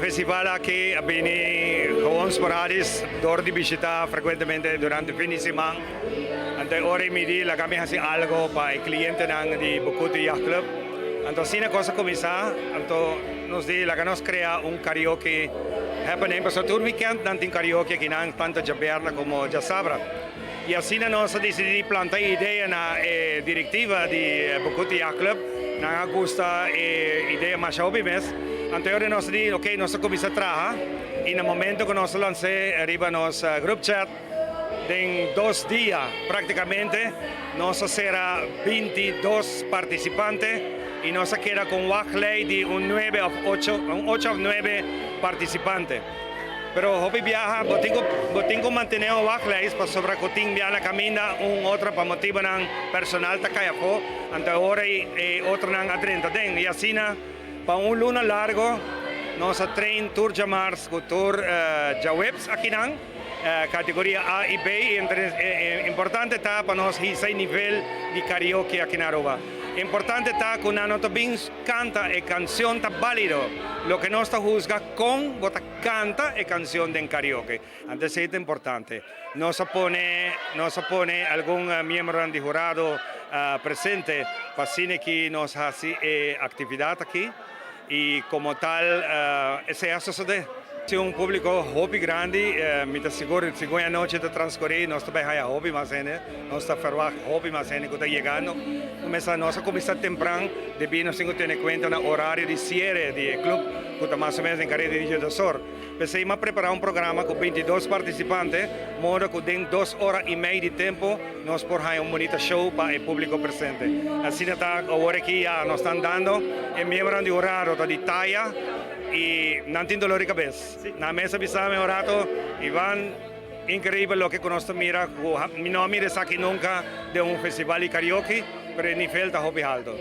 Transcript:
Festival aki a bini gewoon sporadisch door di bishita frecuentemente durante fin di siman. Anto ora mi di laga mi hasi algo pa e clientenan di Bucuti Yacht Club. Anto asina cos a cuminsa, anto nos di laga nos crea un karaoke happening pasobra tur weekend nan tin karaoke akinan, tanto djaberna como djasabra. Y asina nos a dicidi di planta e idea na e directiva di Bucuti Yacht Club. Nan a gusta e idea masha hopi mes. Anto ora nos a di, ok, nos a cuminsa traha y na momento cu nos a lans'e riba nos group chat, den 2 dia practicamente nos a cera 22 participante y nos a keda cu un wachtlijst di un 9 of 8, un 8 of 9 participante. Pero hopi biaha, bo tin cu mantene un wachtlijst pasobra cu tin biaha na caminda, un otro pa motibonan personal ta cay afo, anto awor e otronan a drenta den. Y asina, pa un luna largo, nos a train tur djamars cu tur djaweps akinan, categoria A y B, y importante ta pa nos hisa e nivel di karaoke aki na Aruba. Importante ta cu nan no ta bin canta, e cancion ta valido. Loke nos ta husga con bo ta canta e cancion den karaoke. Anto esey ta importante. Nos a pone algun miembro di hurado presente pa asina cu nos haci e actividad aki y como tal esey a sucede. Si un publico hopi grandi, mi ta sigur, segun e anochi ta transcuri, nos ta bay haya hopi mas hende, nos ta verwacht hopi mas hende cu ta yegando. Cuminsa, nos a cuminsa tempran, debi nos tin cu tene cuenta na horario di cierre di club, cu ta mas o menos den careda di 12 or. Pesey m'a prepara un programa cu 22 participante, modo cu den 2 ora y mey di tempo nos por haya un bunita show pa e publico presente. Asina ta, awor aki ya nos ta andando, e miembro di hurado ta di taya y nan tin dolor di cabes. Nan mes a bisa mi un rato, "Ivan, increibel loke nos ta mira, mi no a mira esaki nunca den un festival di karaoke, pero e nivel ta hopi halto."